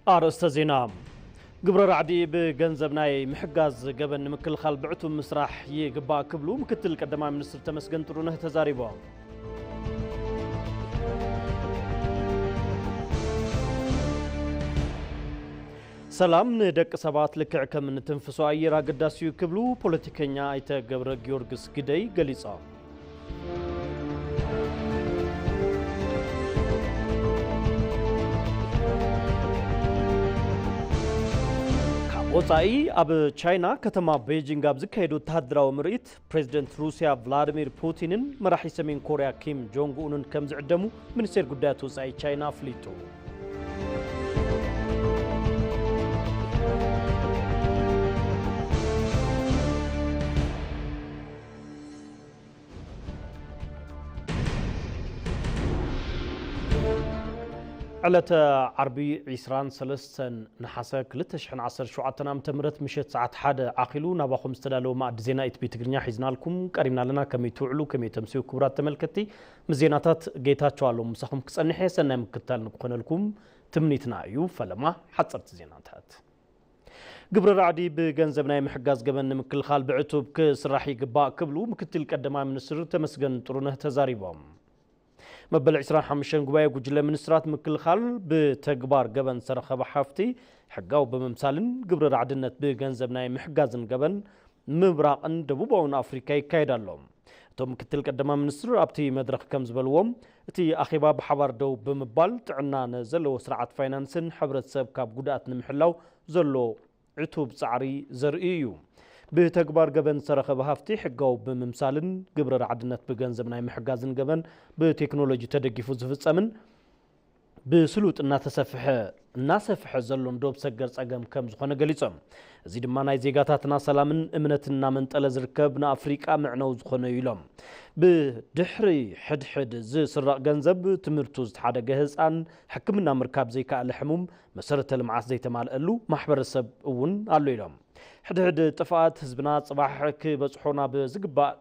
ኣርእስተ ዜና። ግብረ ራዕዲ ብገንዘብ ናይ ምሕጋዝ ገበን ንምክልኻል ብዕቱብ ምስራሕ ይግባእ ክብሉ ምክትል ቀዳማይ ሚኒስትር ተመስገን ጥሩነህ ተዛሪቦም። ሰላም ንደቂ ሰባት ልክዕ ከም ንትንፍሶ ኣየር ኣገዳሲ እዩ ክብሉ ፖለቲከኛ ኣይተ ገብረ ጊዮርጊስ ግደይ ገሊጾም። ካብ ወጻኢ፣ ኣብ ቻይና ከተማ ቤጂንግ ኣብ ዝካየድ ወተሃደራዊ ምርኢት፣ ፕሬዚደንት ሩስያ ቭላዲሚር ፑቲንን መራሒ ሰሜን ኮርያ ኪም ጆንግ ኡንን ከም ዝዕደሙ ሚኒስቴር ጉዳያት ወጻኢ ቻይና ኣፍሊጡ። ዕለተ ዓርቢ ዕስራን ሰለስተን ነሓሰ ክልተ ሽሕን ዓሰርተ ሸውዓተን ዓመተ ምህረት ምሸት ሰዓት ሓደ ዓኺሉ ናባኹም ዝተዳለወ ማእዲ ዜና ኢቲቪ ትግርኛ ሒዝናልኩም ቀሪብና ኣለና። ከመይ ትውዕሉ፣ ከመይ ተምስዩ ክቡራት ተመልከትቲ? ምስ ዜናታት ጌታቸው ኣለሙ ምሳኹም ክጸንሕ እየ። ሰናይ ምክትታል ንክኾነልኩም ትምኒትና እዩ። ፈለማ ሓጸርቲ ዜናታት። ግብረ ራዕዲ ብገንዘብ ናይ ምሕጋዝ ገበን ንምክልኻል ብዕቱብ ክስራሕ ይግባእ ክብሉ ምክትል ቀዳማይ ሚኒስትር ተመስገን ጥሩነህ ተዛሪቦም። መበል ዕስራን ሓሙሽተን ጉባኤ ጉጅለ ሚኒስትራት ምክልኻል ብተግባር ገበን ዝተረኸበ ሃፍቲ ሕጋዊ ብምምሳልን ግብረ ራዕድነት ብገንዘብ ናይ ምሕጋዝን ገበን ምብራቕን ደቡባውን ኣፍሪካ ይካየድ ኣሎ። እቶም ምክትል ቀዳማይ ሚኒስትር ኣብቲ መድረኽ ከም ዝበልዎም፣ እቲ ኣኼባ ብሓባር ደው ብምባል ጥዕና ንዘለዎ ስርዓት ፋይናንስን ሕብረተሰብ ካብ ጉድኣት ንምሕላው ዘሎ ዕቱብ ጻዕሪ ዘርኢ እዩ። ብተግባር ገበን ዝተረኸበ ሃፍቲ ሕጋዊ ብምምሳልን ግብረ ራዕድነት ብገንዘብ ናይ ምሕጋዝን ገበን ብቴክኖሎጂ ተደጊፉ ዝፍጸምን ብስሉጥ እናተሰፍሐ እናሰፍሐ ዘሎን ዶብ ሰገር ጸገም ከም ዝኾነ ገሊጾም። እዚ ድማ ናይ ዜጋታትና ሰላምን እምነትን እናመንጠለ ዝርከብ ንኣፍሪቃ መዕነው ዝኾነ እዩ ኢሎም። ብድሕሪ ሕድሕድ ዝስረቕ ገንዘብ፣ ትምህርቱ ዝተሓደገ ህፃን፣ ሕክምና ምርካብ ዘይከኣለ ሕሙም፣ መሰረተ ልምዓት ዘይተማልአሉ ማሕበረሰብ እውን ኣሎ ኢሎም። ሕድሕድ ጥፍኣት ህዝብና ጽባሕ ክበጽሖ ናብ ዝግባእ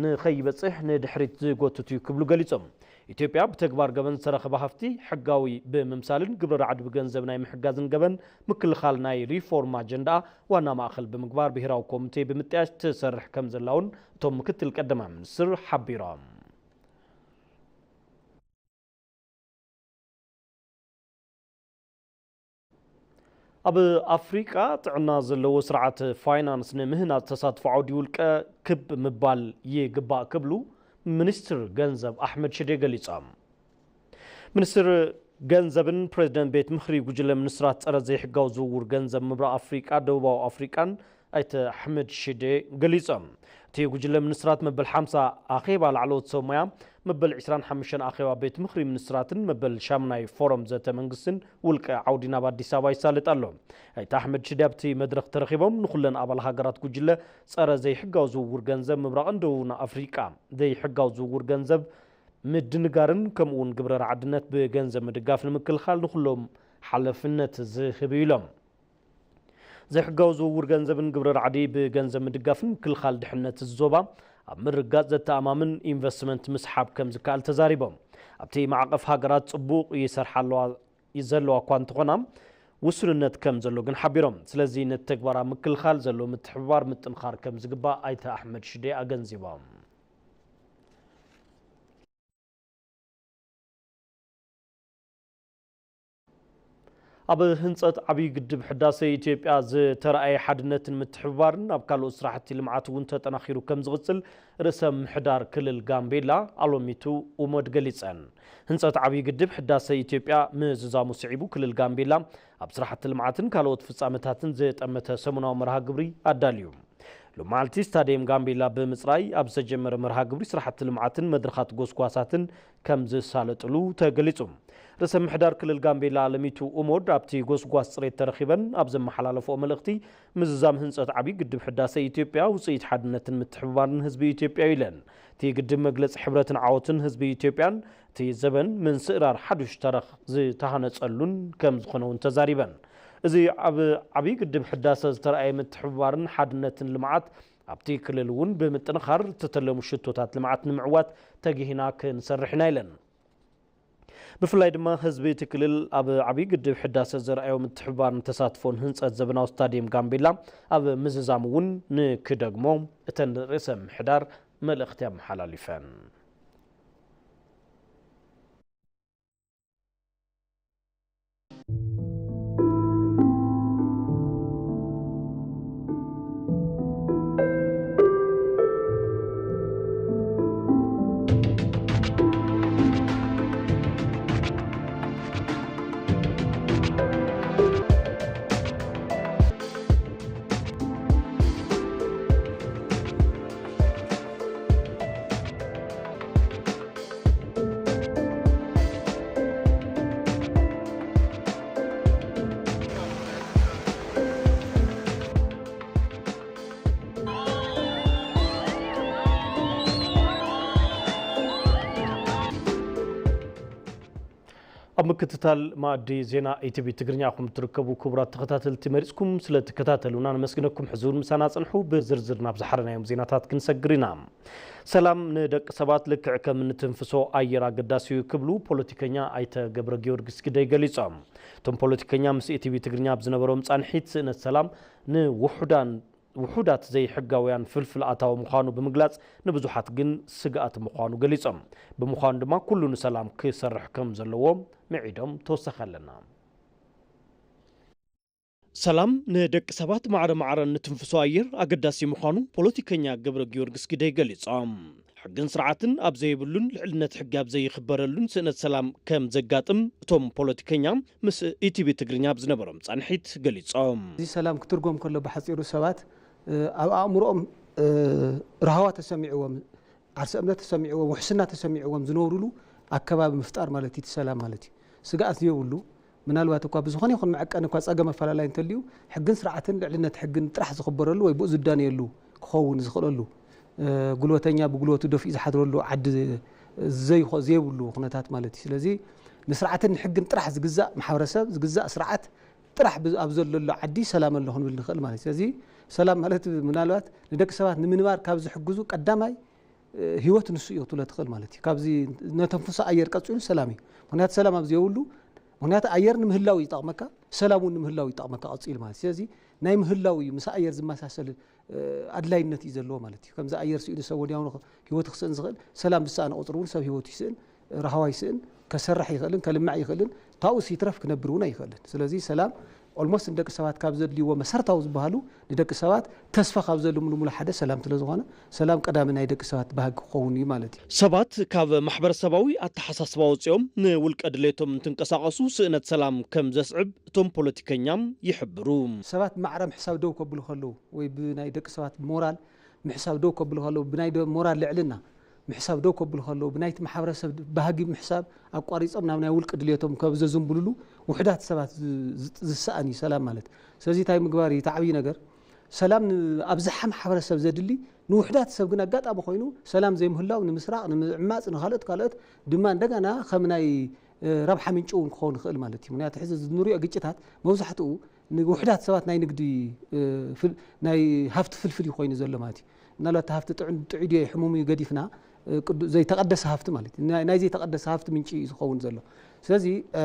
ንኸይበጽሕ ንድሕሪት ዝጎትት እዩ ክብሉ ገሊጾም። ኢትዮጵያ ብተግባር ገበን ዝተረኸበ ሃፍቲ ሕጋዊ ብምምሳልን ግብረ ራዕዲ ብገንዘብ ናይ ምሕጋዝን ገበን ምክልኻል ናይ ሪፎርም ኣጀንዳኣ ዋና ማእኸል ብምግባር ብሄራዊ ኮሚቴ ብምጥያሽ ትሰርሕ ከም ዘላ እውን እቶም ምክትል ቀዳማይ ሚኒስትር ሓቢሮም። ኣብ ኣፍሪቃ ጥዕና ዘለዎ ስርዓት ፋይናንስ ንምህናጽ ተሳትፎ ዓውዲ ውልቀ ክብ ምባል ይግባእ ክብሉ ሚኒስትር ገንዘብ ኣሕመድ ሽዴ ገሊጾም። ሚኒስትር ገንዘብን ፕሬዚደንት ቤት ምኽሪ ጉጅለ ሚኒስትራት ጸረ ዘይሕጋዊ ዝውውር ገንዘብ ምብራቕ ኣፍሪቃ፣ ደቡባዊ ኣፍሪቃን ኣይተ ኣሕመድ ሽዴ ገሊጾም። እቲ ጉጅለ ሚኒስትራት መበል ሓምሳ ኣኼባ ላዕለዎት ሰብ ሞያ፣ መበል ዕስራን ሓሙሽተን ኣኼባ ቤት ምኽሪ ሚኒስትራትን መበል ሻምናይ ፎረም ዘተ መንግስትን ውልቀ ዓውዲ ናብ ኣዲስ ኣበባ ይሳለጥ ኣሎ። ኣይተ ኣሕመድ ሽዴ ኣብቲ መድረኽ ተረኺቦም ንኹለን ኣባል ሃገራት ጉጅለ ጸረ ዘይሕጋዊ ዝውውር ገንዘብ ምብራቕን ደቡብን ኣፍሪቃ ዘይሕጋዊ ዝውውር ገንዘብ ምድንጋርን ከምኡ እውን ግብረ ራዕድነት ብገንዘብ ምድጋፍ ንምክልኻል ንኹሎም ሓለፍነት ዝህብ እዩ ኢሎም። ዘይሕጋዊ ዝውውር ገንዘብን ግብረ ራዕዲ ብገንዘብ ምድጋፍን ምክልኻል ድሕነት እዚ ዞባ ኣብ ምርጋጽ ዘተኣማምን ኢንቨስትመንት ምስሓብ ከም ዝከኣል ተዛሪቦም። ኣብቲ ማዕቐፍ ሃገራት ጽቡቕ ይሰርሓ ኣለዋ ዘለዋ እኳ እንተኾና ውሱንነት ከም ዘሎ ግን ሓቢሮም። ስለዚ ነቲ ተግባር ኣብ ምክልኻል ዘሎ ምትሕብባር ምጥንኻር ከም ዝግባእ ኣይተ ኣሕመድ ሽዴ ኣገንዚቦም። ኣብ ህንጸት ዓብዪ ግድብ ሕዳሰ ኢትዮጵያ ዝተረኣየ ሓድነትን ምትሕብባርን ኣብ ካልኦት ስራሕቲ ልምዓት እውን ተጠናኺሩ ከም ዝቕጽል ርእሰ ምሕዳር ክልል ጋምቤላ ኣሎሚቱ ኡሞድ ገሊጸን። ህንጸት ዓብዪ ግድብ ሕዳሰ ኢትዮጵያ ምዝዛሙ ስዒቡ ክልል ጋምቤላ ኣብ ስራሕቲ ልምዓትን ካልኦት ፍጻመታትን ዝጠመተ ሰሙናዊ መርሃ ግብሪ ኣዳልዩ። ሎማዓልቲ ስታዲየም ጋምቤላ ብምጽራይ ኣብ ዝተጀመረ መርሃ ግብሪ ስራሕቲ ልምዓትን መድረኻት ጎስጓሳትን ከም ዝሳለጥሉ ተገሊጹ። ርእሰ ምሕዳር ክልል ጋምቤላ ኣለሚቱ ኡሞድ ኣብቲ ጎስጓስ ጽሬት ተረኺበን ኣብ ዘመሓላለፍኦ መልእኽቲ፣ ምዝዛም ህንጸት ዓብዪ ግድብ ሕዳሰ ኢትዮጵያ ውጽኢት ሓድነትን ምትሕብባርን ህዝቢ ኢትዮጵያ እዩ ኢለን። እቲ ግድብ መግለጺ ሕብረትን ዓወትን ህዝቢ ኢትዮጵያን እቲ ዘበን ምንስእራር ሓዱሽ ታሪኽ ዝተሃነጸሉን ከም ዝኾነ እውን ተዛሪበን። እዚ ኣብ ዓብዪ ግድብ ሕዳሰ ዝተረኣየ ምትሕብባርን ሓድነትን ልምዓት ኣብቲ ክልል እውን ብምጥንኻር ዝተተለሙ ሽቶታት ልምዓት ንምዕዋት ተጊሂና ክንሰርሕ ኢና ኢለን። ብፍላይ ድማ ህዝቢ እቲ ክልል ኣብ ዓብዪ ግድብ ሕዳሰ ዘርኣዮ ምትሕብባርን ተሳትፎን ህንፀት ዘበናዊ ስታዲየም ጋምቤላ ኣብ ምዝዛም እውን ንክደግሞ እተን ርእሰ ምሕዳር መልእኽቲ ኣመሓላሊፈን። ኣብ ምክትታል ማእዲ ዜና ኢቲቪ ትግርኛ ኢኹም ትርከቡ። ክቡራት ተኸታተልቲ፣ መሪጽኩም ስለ ትከታተሉና ነመስግነኩም። ሕዚ እውን ምሳና ጽንሑ። ብዝርዝር ናብ ዝሓረናዮም ዜናታት ክንሰግር ኢና። ሰላም ንደቂ ሰባት ልክዕ ከም ንትንፍሶ ኣየር ኣገዳሲ እዩ ክብሉ ፖለቲከኛ ኣይተ ገብረ ጊዮርጊስ ግደይ ገሊጾም። እቶም ፖለቲከኛ ምስ ኢቲቪ ትግርኛ ኣብ ዝነበሮም ጻንሒት፣ ስእነት ሰላም ንውሑዳን ውሑዳት ዘይሕጋውያን ፍልፍል ኣታዊ ምዃኑ ብምግላጽ፣ ንብዙሓት ግን ስግኣት ምዃኑ ገሊጾም። ብምዃኑ ድማ ኩሉ ንሰላም ክሰርሕ ከም ዘለዎ ምዒዶም። ተወሳኺ ኣለና። ሰላም ንደቂ ሰባት ማዕረ ማዕረ ንትንፍሶ ኣየር ኣገዳሲ ምዃኑ ፖለቲከኛ ገብረ ጊዮርጊስ ግደይ ገሊጾም። ሕግን ስርዓትን ኣብ ዘይብሉን ልዕልነት ሕጊ ኣብ ዘይኽበረሉን ስእነት ሰላም ከም ዘጋጥም እቶም ፖለቲከኛ ምስ ኢቲቪ ትግርኛ ኣብ ዝነበሮም ጻንሒት ገሊጾም። እዚ ሰላም ክትርጎም ከሎ ብሓጺሩ ሰባት፣ እ፣ ኣብ ኣእምሮኦም፣ እ፣ ራህዋ ተሰሚዕዎም፣ ዓርሰ እምነት ተሰሚዕዎም፣ ውሕስና ተሰሚዕዎም ዝነብሩሉ ኣከባቢ ምፍጣር ማለት እዩ እቲ ሰላም ማለት እዩ። ስግኣት ዘይብሉ፣ ምናልባት እኳ ብዝኾነ ይኹን መዐቀኒ እኳ ጸገም ኣፈላላይ እንተልዩ፣ ሕግን ስርዓትን ልዕልነት ሕግን ጥራሕ ዝኽበረሉ ወይ ብኡ ዝዳነየሉ ክኸውን ዝኽእለሉ፣ እ፣ ጉልበተኛ ብጉልበቱ ደፊኡ ዝሓድረሉ ዓዲ ዘይኾ-፣ ዘይብሉ ኩነታት ማለት እዩ። ስለዚ ንስርዓትን ንሕግን ጥራሕ ዝግዛእ ማሕበረሰብ፣ ዝግዛእ ስርዓት ጥራሕ ብ-፣ ኣብ ዘለሉ ዓዲ ሰላም ኣሎ ክንብል ንኽእል ማለት እዩ። ስለዚ ሰላም ማለት ምናልባት ንደቂ ሰባት ንምንባር ካብ ዝሕግዙ ቀዳማይ፣ እ፣ ህይወት ንሱ እዩ ክትብሎ ትኽእል ማለት እዩ። ካብዚ ነተንፍሶ ኣየር ቀጺሉ ሰላም እዩ። ምኽንያቱ ሰላም ኣብ ዘይብሉ፣ ምኽንያቱ ኣየር ንምህላው ይጠቕመካ፣ ሰላም እውን ንምህላው ይጠቕመካ ቀጺሉ ማለት እዩ። ስለዚ ናይ ምህላው እዩ፣ ምስ ኣየር ዝመሳሰል፣ እ፣ ኣድላይነት እዩ ዘለዎ ማለት እዩ። ከምዚ ኣየር ስኢኑ ሰብ ወዲያውኑ ኽ-፣ ህይወቱ ክስእን ዝኽእል፣ ሰላም ዝሰኣነ ቁጽሪ እውን ሰብ ህይወቱ ይስእን፣ ራህዋ ይስእን፣ ከሰርሕ ይኽእልን ከልምዕ ይኽእልን፣ ካብኡ ይትረፍ ክነብር እውን ኣይኽእልን። ስለዚ ሰላም ኦልሞስት ንደቂ ሰባት ካብ ዘድልይዎ መሰረታዊ ዝበሃሉ፣ ንደቂ ሰባት ተስፋ ካብ ዘልምልሙሉ ሓደ ሰላም ስለ ዝኾነ፣ ሰላም ቀዳሚ ናይ ደቂ ሰባት ባህጊ ክኸውን እዩ ማለት እዩ። ሰባት ካብ ማሕበረሰባዊ ኣተሓሳስባ ወጺኦም ንውልቀ ድሌቶም እንትንቀሳቐሱ ስእነት ሰላም ከም ዘስዕብ እቶም ፖለቲከኛ ይሕብሩ። ሰባት ማዕረ ምሕሳብ ደው ከብሉ ከለዉ ወይ ብናይ ደቂ ሰባት ሞራል ምሕሳብ ደው ከብሉ ከለዉ፣ ብናይ ደ-፣ ሞራል ልዕልና ምሕሳብ ደው ከብሉ ከለዉ፣ ብናይቲ ማሕበረሰብ ባህጊ ምሕሳብ ኣቋሪጾም ናብ ናይ ውልቂ ድልየቶም ካብ ዘዝንብሉሉ ውሑዳት ሰባት ዝ-፣ ዝ-፣ ዝሰኣን እዩ ሰላም ማለት። ስለዚ እንታይ ምግባር እዩ እቲ ዓብዪ ነገር? ሰላም ንኣብዝሓ ማሕበረሰብ ዘድሊ፣ ንውሑዳት ሰብ ግን ኣጋጣሚ ኮይኑ ሰላም ዘይምህላው ንምስራቕ፣ ንምዕማጽ፣ ንኻልኦት ካልኦት ድማ እንደገና ከም ናይ፣ እ፣ ረብሓ ምንጪ እውን ክኸውን ይኽእል ማለት እዩ። ምክንያቱ ሕዚ ንሪኦ ግጭታት መብዛሕትኡ ንውሑዳት ሰባት ናይ ንግዲ፣ እ፣ ፍል-፣ ናይ ሃፍቲ ፍልፍል እዩ ኮይኑ ዘሎ ማለት እዩ። ምናልባት እቲ ሃፍቲ ጥዑን ጥዑይ ድዮ ሕሙም እዩ ገዲፍና፣ እ፣ ቅዱ-፣ ዘይተቐደሰ ሃፍቲ ማለት እዩ። ናይ፣ ናይ ዘይተቐደሰ ሃፍቲ ምንጪ እዩ ዝኸውን ዘሎ። ስለዚ፣ እ፣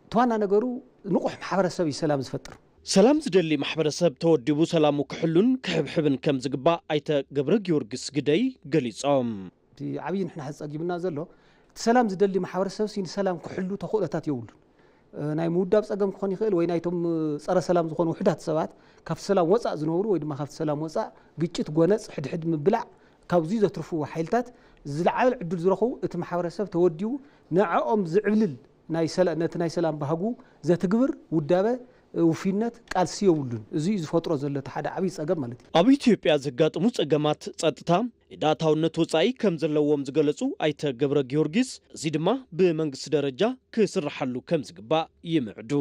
እቲ ዋና ነገሩ ንቑሕ ማሕበረሰብ እዩ ሰላም ዝፈጥር። ሰላም ዝደሊ ማሕበረሰብ ተወዲቡ ሰላሙ ክሕሉን ክሕብሕብን ከም ዝግባእ ኣይተ ገብረ ጊዮርጊስ ግደይ ገሊጾም። እቲ ዓብዪ ንሕና ሕዚ ጸጊሙና ዘሎ፣ እቲ ሰላም ዝደሊ ማሕበረሰብ ሲ ንሰላም ክሕሉ ተኽእሎታት የብሉን። እ፣ ናይ ምውዳብ ጸገም ክኾን ይኽእል ወይ ናይቶም፣ እ፣ ጸረ ሰላም ዝኾኑ ውሑዳት ሰባት ካብቲ ሰላም ወጻእ ዝነብሩ ወይ ድማ ካብቲ ሰላም ወጻእ ግጭት፣ ጎነጽ፣ ሕድሕድ ምብላዕ ካብዚ ዘትርፍዎ ሓይልታት ዝለዓለ ዕድል ዝረኽቡ እቲ ማሕበረሰብ ተወዲቡ ንዕኦም ዝዕብልል ናይ ሰላ-፣ ነቲ ናይ ሰላም ባህጉ ዘትግብር ውዳበ፣ እ፣ ውፊነት፣ ቃልሲ የብሉን። እዚ እዩ ዝፈጥሮ ዘሎ እቲ ሓደ ዓብዪ ጸገም ማለት እዩ። ኣብ ኢትዮጵያ ዘጋጥሙ ጸገማት ጸጥታ ኢድ ኣእታውነት ወጻኢ ከም ዘለዎም ዝገለጹ ኣይተ ገብረ ጊዮርጊስ፣ እዚ ድማ ብመንግስቲ ደረጃ ክስርሓሉ ከም ዝግባእ ይምዕዱ።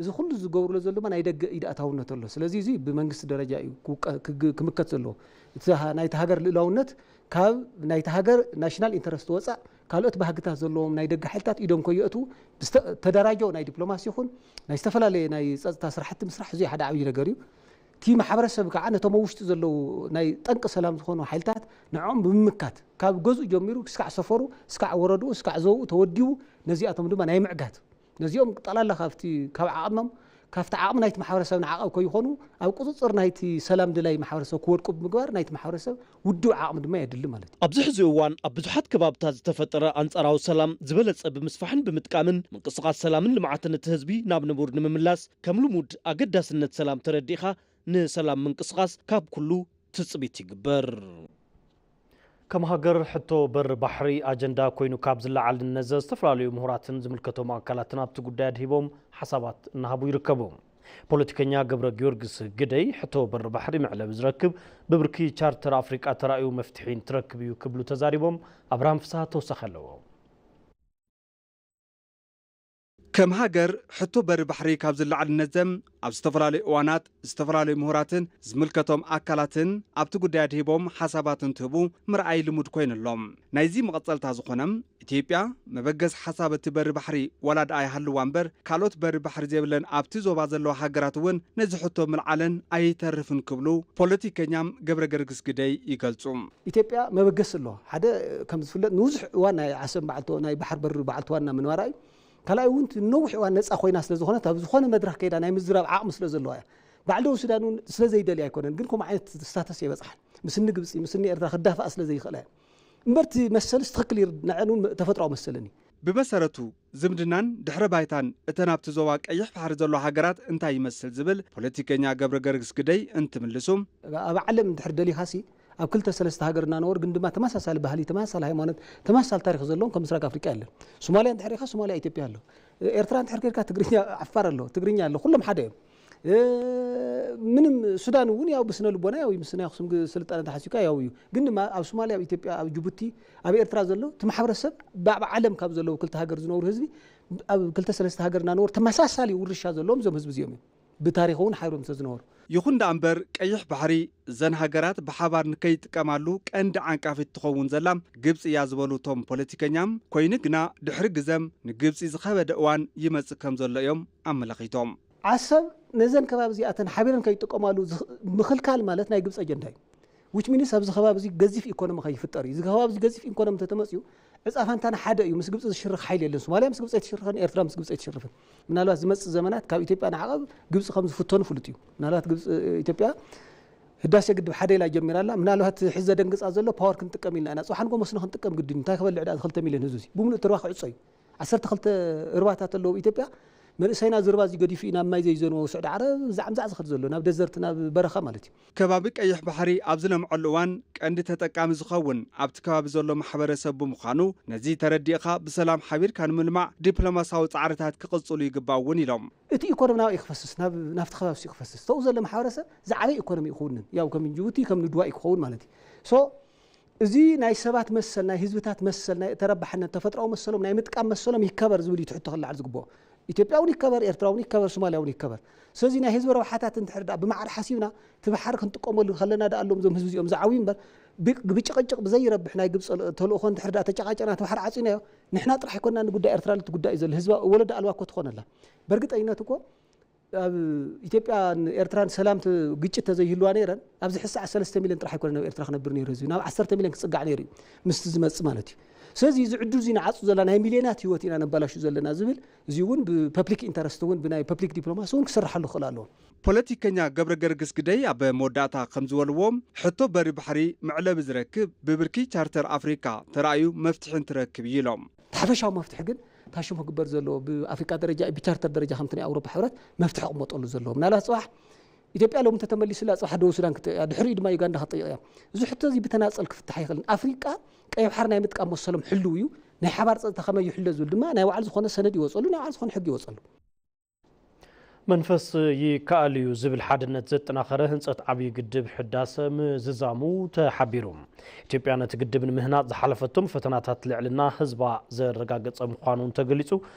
እዚ ኩሉ ዝገብርሎ ዘሎ ድማ ናይ ደገ ኢድ ኣእታውነት ኣሎ። ስለዚ እዚ ብመንግስቲ ደረጃ እዩ ክውቀ-፣ ክግ-፣ ክምከት ዘለዎ። እቲ ሃ-፣ ናይቲ ሃገር ልእላውነት ካብ ናይቲ ሃገር ናሽናል ኢንተረስት ወጻእ ካልኦት ባህግታት ዘለዎም ናይ ደገ ሓይልታት ኢዶም ከየእትዉ ብዝተ-፣ ተደራጀው ናይ ዲፕሎማሲ ይኹን ናይ ዝተፈላለየ ናይ ጸጥታ ስራሕቲ ምስራሕ እዚ ሓደ ዓብዪ ነገር እዩ። እቲ ማሕበረሰብ ከዓ ነቶም ኣብ ውሽጡ ዘለዉ ናይ ጠንቂ ሰላም ዝኾኑ ሓይልታት ንዕኦም ብምምካት ካብ ገዝኡ ጀሚሩ ክስካዕ ሰፈሩ፣ ስካዕ ወረድኡ፣ ስካዕ ዞብኡ ተወዲቡ ነዚኣቶም ድማ ናይ ምዕጋት፣ ነዚኦም ጠላላ ካብቲ ካብ ዓቕሞም ካብቲ ዓቕሚ ናይቲ ማሕበረሰብ ንዓቐብ ከይኾኑ ኣብ ቁፅፅር ናይቲ ሰላም ድላይ ማሕበረሰብ ክወድቁ ብምግባር ናይቲ ማሕበረሰብ ውድብ ዓቕሚ ድማ የድሊ ማለት እዩ። ኣብዚ ሕዚ እዋን ኣብ ብዙሓት ከባብታት ዝተፈጠረ ኣንጻራዊ ሰላም ዝበለጸ ብምስፋሕን ብምጥቃምን ምንቅስቓስ ሰላምን ልምዓትን እቲ ህዝቢ ናብ ንቡር ንምምላስ ከም ልሙድ ኣገዳስነት ሰላም ተረዲእኻ ንሰላም ምንቅስቓስ ካብ ኩሉ ትጽቢት ይግበር። ከም ሃገር ሕቶ በር ባሕሪ ኣጀንዳ ኮይኑ ካብ ዝለዓል ንነዘ ዝተፈላለዩ ምሁራትን ዝምልከቶም ኣካላትን ኣብቲ ጉዳይ ኣድሂቦም ሓሳባት እናሃቡ ይርከቡ። ፖለቲከኛ ገብረ ጊዮርጊስ ግደይ ሕቶ በር ባሕሪ መዕለቢ ዝረክብ ብብርኪ ቻርተር ኣፍሪቃ ተራእዩ መፍትሒ እንትረክብ እዩ ክብሉ ተዛሪቦም። ኣብርሃም ፍስሃ ተወሳኺ ኣለዎ። ከም ሃገር ሕቶ በሪ ባሕሪ ካብ ዝለዓል ነዘም ኣብ ዝተፈላለዩ እዋናት ዝተፈላለዩ ምሁራትን ዝምልከቶም ኣካላትን ኣብቲ ጉዳይ ኣድሂቦም ሓሳባት እንትህቡ ምርኣይ ልሙድ ኮይኑ ኣሎ። ናይዚ መቐጸልታ ዝኾነ ኢትዮጵያ መበገስ ሓሳብ እቲ በሪ ባሕሪ ዋላ ደኣ ይሃልዋ እምበር ካልኦት በሪ ባሕሪ ዘይብለን ኣብቲ ዞባ ዘለዋ ሃገራት እውን ነዚ ሕቶ ምልዓለን ኣይተርፍን ክብሉ ፖለቲከኛም ገብረ ገርግስ ግደይ ይገልጹ። ኢትዮጵያ መበገሲ ኣለዋ። ሓደ ከም ዝፍለጥ ንብዙሕ እዋን ናይ ዓሰብ በዓልቲ ናይ ባሕር በሪ በዓልቲ ዋና ምንባራ እዩ። ካልኣይ እውን ነዊሕ እዋን ነፃ ኮይና ስለ ዝኾነት ኣብ ዝኾነ መድረኽ ከይዳ ናይ ምዝራብ ዓቕሚ ስለ ዘለዋ እያ። ባዕልደው ሱዳን እውን ስለ ዘይደልያ ኣይኮነን፣ ግን ከምኡ ዓይነት ስታተስ የበፅሓን ምስኒ ግብፂ ምስኒ ኤርትራ ክዳፍኣ ስለ ዘይኽእላ እያ። እምበርቲ መሰልስ ትኽክል ይር ንዐን እውን ተፈጥሯዊ መሰልን እዩ። ብመሰረቱ ዝምድናን ድሕረ ባይታን እተን ኣብቲ ዞባ ቀይሕ ባሕሪ ዘሎ ሃገራት እንታይ ይመስል ዝብል ፖለቲከኛ ገብረ ገርግስ ግደይ እንትምልሱ ኣብ ዓለም እንድሕር ደሊኻሲ ኣብ ክልተ ሰለስተ ሃገር እናነበሩ ግን ድማ ተመሳሳሊ ባህሊ ተመሳሳሊ ሃይማኖት ተመሳሳሊ ታሪክ ዘለዎም ከም ምስራቅ ኣፍሪቃ የለን። ሶማሊያ እንድሕር ኢኻ ሶማሊያ ኢትዮጵያ ኣሎ። ኤርትራ እንድሕር ከድካ ትግርኛ ዓፋር ኣሎ ትግርኛ ኣሎ ኩሎም ሓደ እዮም። ምንም ሱዳን እውን ያው ብስነ ልቦና ያው ምስና ኣክሱም ስልጣነ ተሓሲካ ያው እዩ። ግን ድማ ኣብ ሶማሊያ ኣብ ኢትዮጵያ ኣብ ጅቡቲ ኣብ ኤርትራ ዘሎ እቲ ማሕበረሰብ ኣብ ዓለም ካብ ዘለዉ ክልተ ሃገር ዝነብሩ ህዝቢ ኣብ ክልተ ሰለስተ ሃገር እናነበሩ ተመሳሳሊ ውርሻ ዘለዎም እዞም ህዝቢ እዚኦም እዮም። ብታሪኽ እውን ሓይሮም ስለ ዝነበሩ። ይኹን ደኣ እምበር ቀይሕ ባሕሪ እዘን ሃገራት ብሓባር ንከይጥቀማሉ ቀንዲ ዓንቃፊት ትኸውን ዘላ ግብፂ እያ ዝበሉ እቶም ፖለቲከኛ፣ ኮይኑ ግና ድሕሪ ግዘም ንግብፂ ዝኸበደ እዋን ይመፅእ ከም ዘሎ እዮም ኣመላኺቶም። ዓሰብ ነዘን ከባቢ እዚኣተን ሓቢረን ከይጥቀማሉ ምኽልካል ማለት ናይ ግብፂ ኣጀንዳ እዩ። ዊች ሚንስ ኣብዚ ከባቢ እዚ ገዚፍ ኢኮኖሚ ከይፍጠር እዩ። እዚ ከባቢ እዚ ገዚፍ ኢኮኖሚ እንተተመፅዩ ዕፃ ፋንታና ሓደ እዩ። ምስ ግብፂ ዝሽርኽ ሓይሊ የለን። ሶማልያ ምስ ግብፂ ኣይትሽርኽን፣ ኤርትራ ምስ ግብፂ ኣይትሽርፍን። ምናልባት ዝመፅእ ዘመናት ካብ ኢትዮጵያ ንዓቐብ ግብፂ ከም ዝፍተኑ ፍሉጥ እዩ። ምናልባት ግብፂ ኢትዮጵያ ህዳሴ ግድብ ሓደ ኢላ ጀሚራ ኣላ። ምናልባት ሕዚ ዘደንግፃ ዘሎ ፓወር ክንጥቀም ኢልና ኢና። ፅባሕ ንጎ መስኖ ክንጥቀም ግድን እዩ። እንታይ ክበልዕ ደኣ ክልተ ሚልዮን ህዝቢ እዚ ብምሉእ ትርባ ክዕፆ እዩ። ዓሰርተ ክልተ ርባታት ኣለዉ ኢትዮጵያ። መንእሰይና ዝርባ እዚ ገዲፉ እዩ ናብ ማይ ዘይዘንቦ ስዑዲ ዓረብ ዛዕምዛዕ ዝኸድ ዘሎ ናብ ደዘርት ናብ በረኻ ማለት እዩ። ከባቢ ቀይሕ ባሕሪ ኣብ ዝለምዐሉ እዋን ቀንዲ ተጠቃሚ ዝኸውን ኣብቲ ከባቢ ዘሎ ማሕበረሰብ ብምዃኑ ነዚ ተረዲእኻ ብሰላም ሓቢርካ ንምልማዕ ዲፕሎማሲያዊ ፃዕርታት ክቕፅሉ ይግባእ እውን ኢሎም። እቲ ኢኮኖሚ ናብኡ ክፈስስ ናብቲ ከባቢ ክፈስስ ተው ዘሎ ማሕበረሰብ ዝዓበየ ኢኮኖሚ ክውንን ያው ከም ጅቡቲ ከም ንድዋ ክኸውን ማለት እዩ። ሶ እዚ ናይ ሰባት መሰል ናይ ህዝብታት መሰል ናይ ተረባሕነት ተፈጥራዊ መሰሎም ናይ ምጥቃም መሰሎም ይከበር ዝብል እዩ ትሕቶ ክለዓል ዝግብኦ። ኢትዮጵያ እውን ይከበር ኤርትራ እውን ይከበር ሶማልያ እውን ይከበር። ስለዚ ናይ ህዝቢ ረብሓታት እንድሕር ደኣ ብማዕረ ሓሲብና እቲ ባሕሪ ክንጥቀመሉ ከለና ደኣ ኣሎም እዞም ህዝቢ እዚኦም ዝዓብዩ እምበር ብጭቕጭቕ ብዘይረብሕ ናይ ግብፂ ተልእኾ እንድሕር ደኣ ተጨቃጨና እቲ ባሕሪ ዓፂናዮ ንሕና ጥራሕ ኣይኮንና ንጉዳይ ኤርትራ ልቲ ጉዳይ እዩ ዘሎ ህዝቢ ወለዶ ኣልባ እኮ ትኾነላ። በእርግጠኝነት እኮ ኣብ ኢትዮጵያን ኤርትራን ሰላም ግጭት ተዘይህልዋ ነይረን ኣብዚ ሕሳዕ ሰለስተ ሚልዮን ጥራሕ ኣይኮነ ናብ ኤርትራ ክነብር ነይሩ ህዝቢ ናብ ዓሰርተ ሚልዮን ክፅጋዕ ነይሩ እዩ ምስቲ ዝመፅእ ማለት እዩ። ስለዚ እዚ ዕድል እዚ ንዓፁ ዘላ ናይ ሚልዮናት ህይወት ኢና ነባላሹ ዘለና ዝብል እዚ እውን ብፐብሊክ ኢንተረስት እውን ብናይ ፐብሊክ ዲፕሎማሲ እውን ክስርሓሉ ክኽእል ኣለዎ። ፖለቲከኛ ገብረ ገርግስ ግደይ ኣብ መወዳእታ ከም ዝበልዎ ሕቶ በሪ ባሕሪ መዕለቢ ዝረክብ ብብርኪ ቻርተር ኣፍሪካ ተራእዩ መፍትሒ እንትረክብ እዩ ኢሎም። እቲ ሓፈሻዊ መፍትሒ ግን ታሽሙ ክግበር ዘለዎ ብኣፍሪቃ ደረጃ ብቻርተር ደረጃ ከምቲ ናይ ኣውሮፓ ሕብረት መፍትሒ ክመጠሉ ዘለዎ ምናልባት ፅባሕ ኢትዮጵያ ሎም እንተተመሊሱላ ፅባሕ ደቡብ ሱዳን ክትጠይቅ እያ ድሕሪኡ ድማ ዩጋንዳ ክትጠይቅ እያ። እዚ ሕቶ እዚ ብተናፀል ክፍታሕ ኣይኽእልን ኣፍሪቃ ቀይ ባሕር ናይ ምጥቃም መሰሎም ሕልው እዩ። ናይ ሓባር ፀጥታ ከመይ ይሕሎ ዝብል ድማ ናይ ባዕሉ ዝኾነ ሰነድ ይወፀሉ ናይ ባዕሉ ዝኾነ ሕጊ ይወፀሉ። መንፈስ ይከኣል እዩ ዝብል ሓድነት ዘጠናኸረ ህንፀት ዓብዪ ግድብ ሕዳሰ ምዝዛሙ ተሓቢሩ። ኢትዮጵያ ነቲ ግድብ ንምህናፅ ዝሓለፈቶም ፈተናታት ልዕልና ህዝባ ዘረጋገፀ ምዃኑ እውን ተገሊፁ።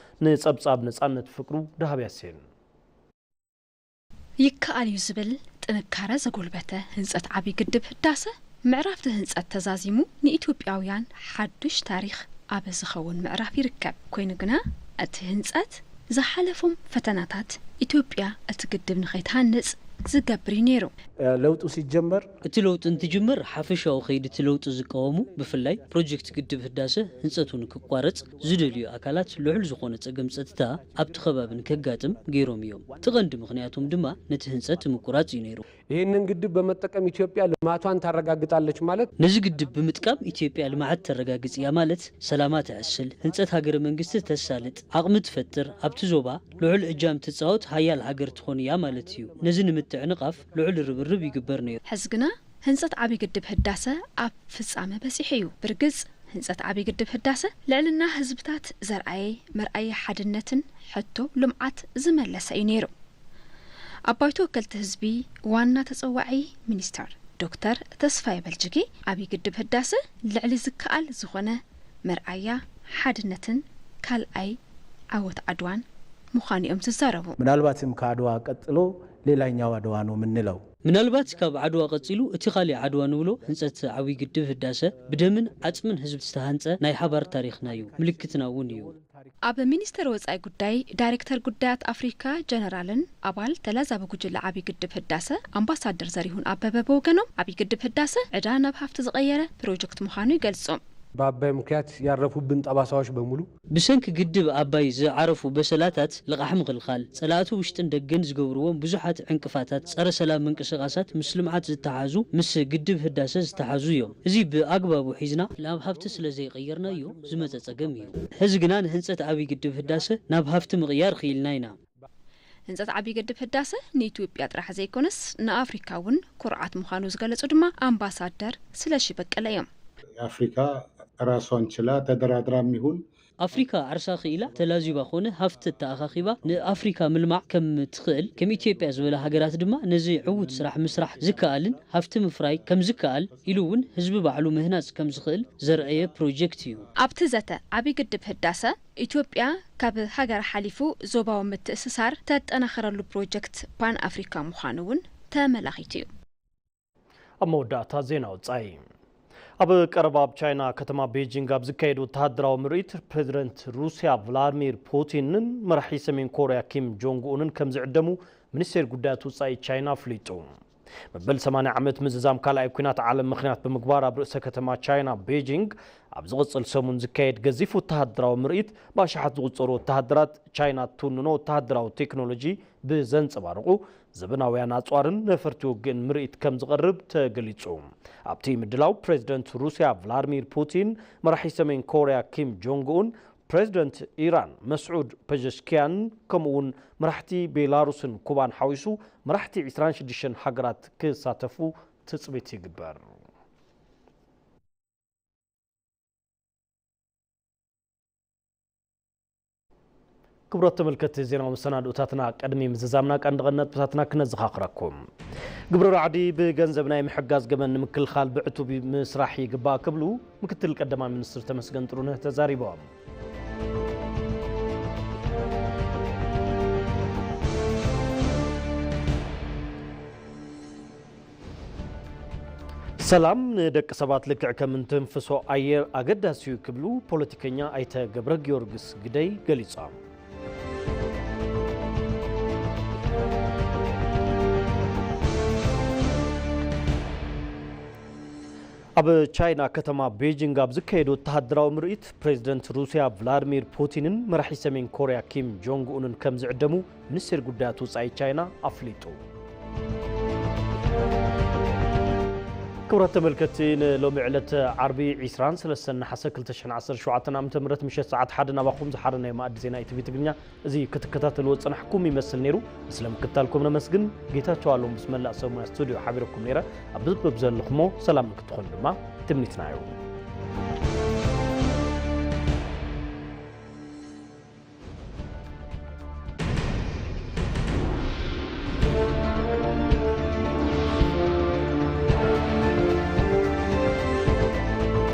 ንፀብፃብ ነፃነት ፍቅሩ ደሃብ ያሴን። ይከኣል እዩ ዝብል ጥንካረ ዘጎልበተ ህንፀት ዓብዪ ግድብ ህዳሰ ምዕራፍቲ ህንፀት ተዛዚሙ ንኢትዮጵያውያን ሓዱሽ ታሪኽ ኣብ ዝኸውን ምዕራፍ ይርከብ። ኮይኑ ግና እቲ ህንፀት ዝሓለፎም ፈተናታት ኢትዮጵያ እቲ ግድብ ንኸይትሃንፅ ዝገብር እዩ ነይሩ። ለውጡ ሲጀመር እቲ ለውጢ እንትጅመር ሓፈሻዊ ከይዲ እቲ ለውጢ ዝቃወሙ፣ ብፍላይ ፕሮጀክት ግድብ ህዳሰ ህንፀቱ ንክቋረፅ ዝደልዩ ኣካላት ልዑል ዝኾነ ፀገም ፀጥታ ኣብቲ ከባቢ ንከጋጥም ገይሮም እዮም። እቲ ቀንዲ ምኽንያቶም ድማ ነቲ ህንፀት ምቁራፅ እዩ ነይሩ። ይህንን ግድብ በመጠቀም ኢትዮጵያ ልማቷን ታረጋግጣለች ማለት ነዚ ግድብ ብምጥቃም ኢትዮጵያ ልምዓት ተረጋግፅ እያ ማለት፣ ሰላማ ተዕስል፣ ህንፀት ሃገረ መንግስቲ ተሳልጥ፣ ዓቕሚ ትፈጥር፣ ኣብቲ ዞባ ልዑል እጃም ትፃወት ሃያል ሃገር ትኾን እያ ማለት እዩ። ነዚ ንምትዕንቓፍ ልዑል ርብርብ ይግበር ነይሩ። ሕዚ ግና ህንፀት ዓብዪ ግድብ ህዳሰ ኣብ ፍጻመ በፂሑ እዩ። ብርግፅ ህንፀት ዓብዪ ግድብ ህዳሰ ልዕልና ህዝብታት ዘርኣየ መርኣያ ሓድነትን ሕቶ ልምዓት ዝመለሰ እዩ ነይሩ። ኣብ ባይቶ ወከልቲ ህዝቢ ዋና ተፀዋዒ ሚኒስተር ዶክተር ተስፋዬ በልጅጌ ዓብዪ ግድብ ህዳሰ ልዕሊ ዝከኣል ዝኾነ መርኣያ ሓድነትን ካልኣይ ዓወት ዓድዋን ምዃኑ እዮም ዝዛረቡ። ምናልባትም ከአድዋ ቀጥሎ ሌላኛው አድዋ ነው የምንለው። ምናልባት ካብ ዓድዋ ቀፂሉ እቲ ካሊእ ዓድዋ ንብሎ ህንፀት ዓብዪ ግድብ ህዳሰ ብደምን ዓፅምን ህዝቢ ዝተሃንፀ ናይ ሓባር ታሪኽና እዩ፣ ምልክትና እውን እዩ። ኣብ ሚኒስቴር ወፃኢ ጉዳይ ዳይሬክተር ጉዳያት ኣፍሪካ ጀነራልን ኣባል ተላዛቢ ጉጅለ ዓብዪ ግድብ ህዳሰ ኣምባሳደር ዘሪሁን ኣበበ ብወገኖም ዓብዪ ግድብ ህዳሰ ዕዳ ናብ ሃፍቲ ዝቐየረ ፕሮጀክት ምዃኑ ይገልጹ። በአባይ ምክንያት ያረፉብን ጠባሳዎች በሙሉ ብሰንኪ ግድብ ኣባይ ዝዓረፉ በሰላታት ልቓሕ ምኽልኻል፣ ጸላእቲ ውሽጥን ደገን ዝገብርዎም ብዙሓት ዕንቅፋታት፣ ጸረ ሰላም ምንቅስቓሳት ምስ ልምዓት ዝተሓዙ፣ ምስ ግድብ ህዳሰ ዝተሓዙ እዮም። እዚ ብኣግባቡ ሒዝና ናብ ሃፍቲ ስለ ዘይቐየርናዮ ዝመጸ ጸገም እዩ። ሕዚ ግና ንህንጸት ዓብዪ ግድብ ህዳሰ ናብ ሃፍቲ ምቕያር ክኢልና ኢና። ህንፀት ዓብዪ ግድብ ህዳሰ ንኢትዮጵያ ጥራሕ ዘይኮነስ ንኣፍሪካ እውን ኩርዓት ምዃኑ ዝገለጹ ድማ ኣምባሳደር ስለሺ በቀለ እዮም። ኣፍሪካ ራሷን ችላ ተደራድራም ይሁን ኣፍሪካ ዓርሳ ክኢላ ተላዚባ ኮነ ሃፍቲ ተኣኻኺባ ንኣፍሪካ ምልማዕ ከም ትኽእል፣ ከም ኢትዮጵያ ዝበላ ሃገራት ድማ ነዚ ዕዉት ስራሕ ምስራሕ ዝከኣልን ሃፍቲ ምፍራይ ከም ዝከኣል ኢሉ እውን ህዝቢ ባዕሉ ምህናፅ ከም ዝኽእል ዘርአየ ፕሮጀክት እዩ። ኣብቲ ዘተ ዓብዪ ግድብ ህዳሰ ኢትዮጵያ ካብ ሃገር ሓሊፉ ዞባዊ ምትእስሳር ተጠናኸረሉ ፕሮጀክት ፓን ኣፍሪካ ምዃኑ እውን ተመላኺቱ እዩ። ኣብ መወዳእታ ዜና ወጻኢ። ኣብ ቀረባ ኣብ ቻይና ከተማ ቤጂንግ ኣብ ዝካየድ ወተሃደራዊ ምርኢት ፕሬዚደንት ሩስያ ቭላድሚር ፑቲንን መራሒ ሰሜን ኮርያ ኪም ጆንግ ኡንን ከም ዝዕደሙ ሚኒስቴር ጉዳያት ወጻኢ ቻይና ኣፍሊጡ። መበል ሰማንያ ዓመት ምዝዛም ካልኣይ ኲናት ዓለም ምኽንያት ብምግባር ኣብ ርእሰ ከተማ ቻይና ቤጂንግ ኣብ ዝቕጽል ሰሙን ዝካየድ ገዚፍ ወተሃደራዊ ምርኢት ብኣሽሓት ዝቑጸሩ ወተሃደራት ቻይና እትውንኖ ወተሃደራዊ ቴክኖሎጂ ብዘንጸባርቑ ዘበናውያን ኣጽዋርን ነፈርቲ ውግእን ምርኢት ከም ዝቐርብ ተገሊጹ። ኣብቲ ምድላው ፕሬዚደንት ሩስያ ቭላድሚር ፑቲን፣ መራሒ ሰሜን ኮርያ ኪም ጆንግ ኡን፣ ፕሬዚደንት ኢራን መስዑድ ፐዘሽኪያን ከምኡውን መራሕቲ ቤላሩስን ኩባን ሓዊሱ መራሕቲ ዕስራን ሽዱሽተን ሃገራት ክሳተፉ ትጽቢት ይግበር። ክቡራት ተመልከትቲ ዜናዊ መሰናድኦታትና ቅድሚ ምዝዛምና ቀንዲ ቀንዲ ነጥብታትና ክነዘኻኽረኩም። ግብረ ራዕዲ ብገንዘብ ናይ ምሕጋዝ ገበን ንምክልኻል ብዕቱብ ምስራሕ ይግባእ ክብሉ ምክትል ቀዳማይ ሚኒስትር ተመስገን ጥሩነህ ተዛሪቦም። ሰላም ንደቂ ሰባት ልክዕ ከም እንትንፍሶ ኣየር ኣገዳሲ እዩ ክብሉ ፖለቲከኛ ኣይተ ገብረ ጊዮርጊስ ግደይ ገሊጾም። ኣብ ቻይና ከተማ ቤጂንግ ኣብ ዝካየድ ወተሃደራዊ ምርኢት ፕሬዚደንት ሩስያ ቭላድሚር ፑቲንን መራሒ ሰሜን ኮርያ ኪም ጆንግ ኡንን ከም ዝዕደሙ ሚኒስቴር ጉዳያት ወጻኢ ቻይና ኣፍሊጡ። ክቡራት ተመልከትቲ፣ ንሎሚ ዕለት ዓርቢ ዕስራን ሰለስተን ነሓሰ ክልተ ሽሕን ዓሰርተ ሸውዓተን ዓመተ ምህረት ምሸት ሰዓት ሓደ ናባኹም ዝሓረናይ መኣዲ ዜና ኢቲቪ ትግርኛ እዚ ክትከታተልዎ ዝጸናሕኩም ይመስል ነይሩ። ስለ ምክትታልኩም ነመስግን። ጌታቸው ኣለሙ ምስ መላእ ሰብ ሞያ ስቱድዮ ሓቢረኩም ነይረ። ኣብ ብዝብብ ዘለኹሞ ሰላም ንክትኾኑ ድማ ትምኒትና እዩ።